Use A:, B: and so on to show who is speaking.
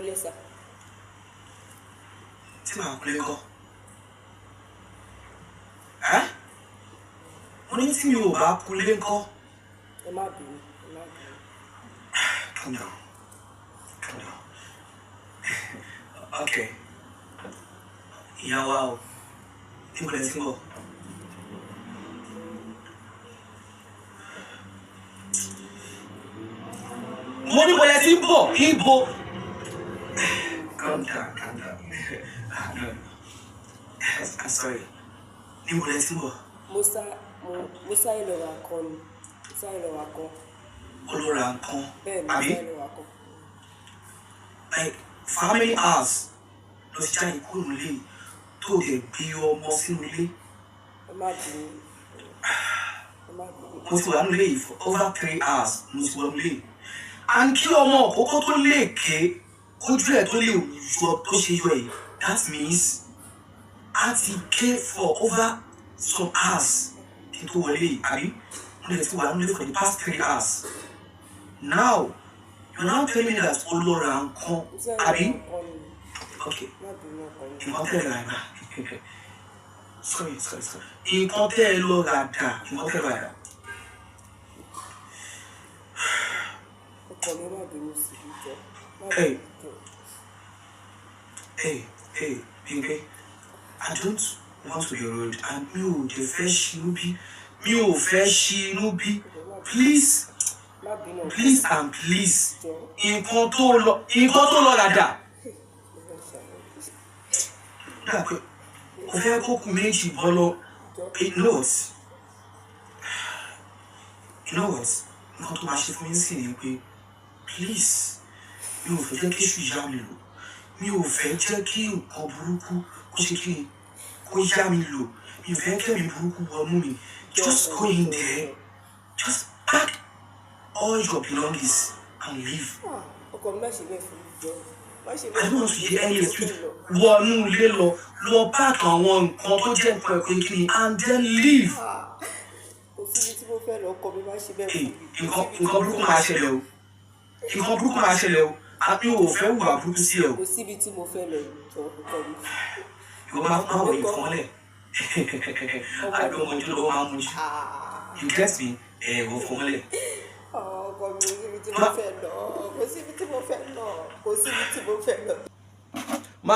A: kulé sà.
B: Tí màá kulé kọ́. Ẹ́, mo ní tí mi ò bá kulé ńkọ́?
A: Ẹ má bínú, ẹ má bínú.
B: Calm down. Calm down. Okay. Ìyá wa o, níbo lẹ ti ń bọ̀? Mo níbo lẹ ti ń bọ̀? Ibo? Calm down, calm down. No, I'm sorry. Níbo lẹ ti ń bọ̀?
A: Mo sáré lọ ra nǹkan ni. Mo sáré lọ ra nǹkan.
B: Ó lọ ra nǹkan.
A: Bẹ́ẹ̀ ni, mo
B: Àbí?
A: sáré lọ ra nǹkan.
B: Like, for how many hours ló ti jáde kúrò nílé tó dẹ̀ gbé ọmọ sínú ilé?
A: Ẹ má bínú. Ẹ má bínú.
B: Mo ti wà nílé yìí for over 3 hours, mo ti wọ nílé yìí. And kí ọmọ òkókó tó lè ké, kójú ẹ̀ tó lè yọ tó ṣe yọ yìí, that means a ti ké for over some hours kí n tó wọlé yìí, àbí? Mo lè ti wà nílé for the past 3 hours. Now, you now tell me that o lọ ra nǹkan,
A: Mo sáré lọ ra
B: àbí?
A: nǹkan ni.
B: Okay.
A: Má bínú, ọkọ mi.
B: Nǹkan tẹ́ ẹ rà dà? Sorry, sorry, sorry. Nǹkan tẹ́ ẹ lọ rà dà? Nǹkan tẹ́ ẹ rà dà?
A: Ọkọ mi, má bínú sí i, jọ̀ọ́. Má
B: Hey.
A: bínú, jọ̀ọ́.
B: Hey, hey, Bímpé, I don't want to be rude and mi ò dẹ̀ fẹ́ ṣinú bí. Mi ò fẹ́ ṣinú bí. Please,
A: Má bínú, ọkọ mi.
B: please and please.
A: Jọ̀ọ́.
B: Nǹkan tó lọ rà dà?
A: Mo fẹ́ ṣàlàyé.
B: Dà pé o fẹ́ kó kù méjì bọ́ lọ.
A: Jọ̀ọ́.
B: You know what? You know what? Nǹkan tó máa ṣe fún mi sì ni pé, please, mi ò fẹ́ jẹ́ kí èṣù yá mi lò. Mi ò fẹ́ jẹ́ kí nǹkan burúkú kó ṣe kí ni kó yá mi lò. Mi ò fẹ́ kẹ́mi burúkú wọnú mi. Just go in there. Just pack all your belongings and leave.
A: Ah, ọkọ mi, má ṣe bẹ́ẹ̀ fún mi, jọ̀ọ́. Má ṣe
B: I
A: bẹ́ẹ̀
B: don't want
A: fún
B: to
A: mi.
B: hear any excuse.
A: Mo fẹ́ lọ.
B: Wọnú ilé lọ, lọ pack àwọn nǹkan tó jẹ́ nǹkan ẹ̀kọ́ kí ni and then leave.
A: Ah, kò síbi tí mo fẹ́ lọ, ọkọ mi, má ṣe bẹ́ẹ̀
B: Hey,
A: fún mi. Kò
B: nǹkan
A: síbi tí
B: nǹkan
A: mo
B: burúkú
A: fẹ́
B: máa
A: lọ.
B: ṣẹlẹ̀ o. Nǹkan burúkú máa ṣẹlẹ̀ o. Àbí o ò fẹ́ hùwà burúkú sí ẹ o?
A: Kò síbi tí mo fẹ́ lọ, jọ̀ọ́, ọkọ mi.
B: Ìwọ máa wọ̀
A: Ọkọ
B: ìfọ́n lẹ̀.
A: ọmọ
B: Àbí
A: mi.
B: ọmọ ìjọ lọ́wọ́ máa ń mú jù.
A: Ah.
B: You get me? Ẹ wọ fọ́n lẹ̀.
A: Ọkọ mi, kò síbi tí mo
B: Má
A: fẹ́ lọ. Kò síbi tí mo fẹ́ lọ. Kò síbi tí mo fẹ́ lọ.
B: má